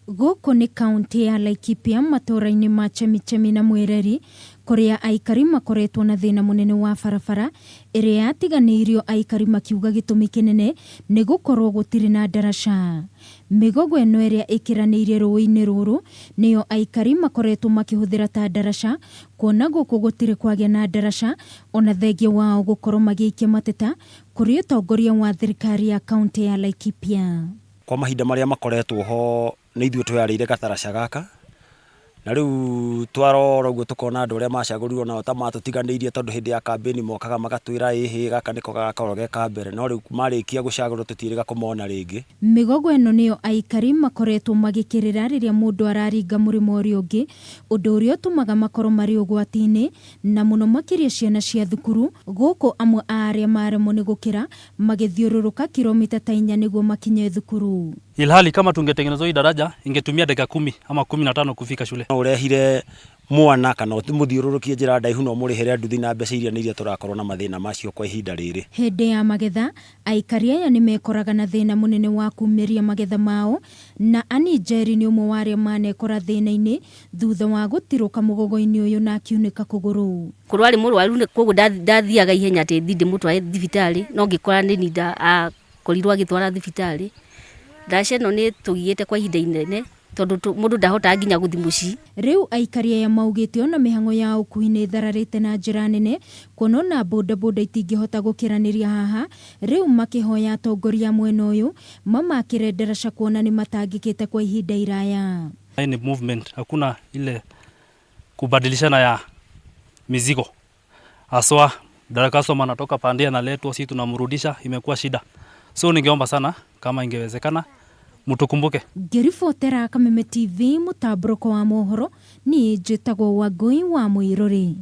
Gũkũ nĩ kaũntĩ ya Laikipia matũũra-inĩ ma Chemichemi na Mwereri kũrĩa aikari makoretwo na thĩna mũnene wa barabara ĩrĩa yatiganĩirio aikari makiuga gĩtũmi kĩnene nĩ gũkorwo gũtirĩ na ndaraca. Mĩgogo ĩno ĩrĩa ĩkĩranĩirie rũĩ-inĩ rũrũ nĩyo aikari makoretwo makĩhũthĩra ta ndaraca kuona gũkũ gũtirĩ kwagĩa na ndaraca ona thengia wao gũkorwo magĩikia mateta kũrĩ ũtongoria wa thirikari ya kaũntĩ ya Laikipia. Kwa mahinda marĩa makoretwo ho nĩ ithuĩ tweyarĩire gataraca gaka, na rĩu twarora ũguo tũkona andũ arĩa macagũrirwo nao ta matũtiganĩirie tondũ hĩndĩ ya kambĩni mokaga magatwĩra ĩhĩ gaka nĩko gagakorwo ge ka mbere, no rĩu marĩkia gũcagũrwo tũtiĩrĩga kũmona rĩngĩ. Mĩgogo ĩno nĩyo aikari makoretwo magĩkĩrĩra rĩrĩa mũndũ araringa mũrĩmo ũrĩa ũngĩ, ũndũ ũrĩa ũtũmaga makorwo marĩ ũgwati-inĩ, na mũno makĩria ciana cia thukuru, gũkũ amwe a arĩa maremwo nĩ gũkĩra magĩthiũrũrũka kilomita ta inya nĩguo makinye thukuru. Ilhali kama tungetengenezwa hii daraja ingetumia dakika 10 ama 15 kufika shule. No ũrehire mwana kana ũmũthiũrũrũkie njĩra ndaihu na ũmũrĩhĩre nduthi na mbeca iria nĩ iria tũrakorwo na mathĩna macio kwa ihinda rĩrĩ. Hĩndĩ ya magetha, aikari aya nĩ mekoraga na thĩna mũnene wa kumĩria magetha mao, na Annie Njeri nĩ ũmwe wa arĩa manekora thĩna-inĩ thutha wa gũtirũka mũgogo-inĩ ũyũ na akiunĩka kũgũrũ. Korwo arĩ mũrwaru koguo ndathiaga ihenya atĩ thiĩ ndĩmũtware thibitarĩ no ngĩkora nĩ niĩ akorirwo agĩtwara thibitarĩ. Ndaca ĩno nĩ ĩtũgiĩte kwa ihinda inene tondũ mũndũ ndahotaga nginya gũthiĩ mũciĩ. Rĩu aikari aya maugĩte ona mĩhang'o ya ũkui nĩ ĩthararĩte na njĩra nene kuona ona bodaboda itingĩhota gũkĩranĩria haha, rĩu makĩhoya atongoria a mwena ũyũ mamakĩre ndaraca kuona nĩ matangĩkĩte kwa ihinda iraya. Hii ni movement, hakuna ile kubadilishana ya mizigo haswa customer anatoka pande analetwa, sisi tunamrudisha, imekuwa shida. So ningeomba sana kama ingewezekana mtukumbuke. Ngĩribotera Kameme TV mũtambũrũko wa mohoro, niĩ njĩtagwo Wangũi wa Mũirũrĩ.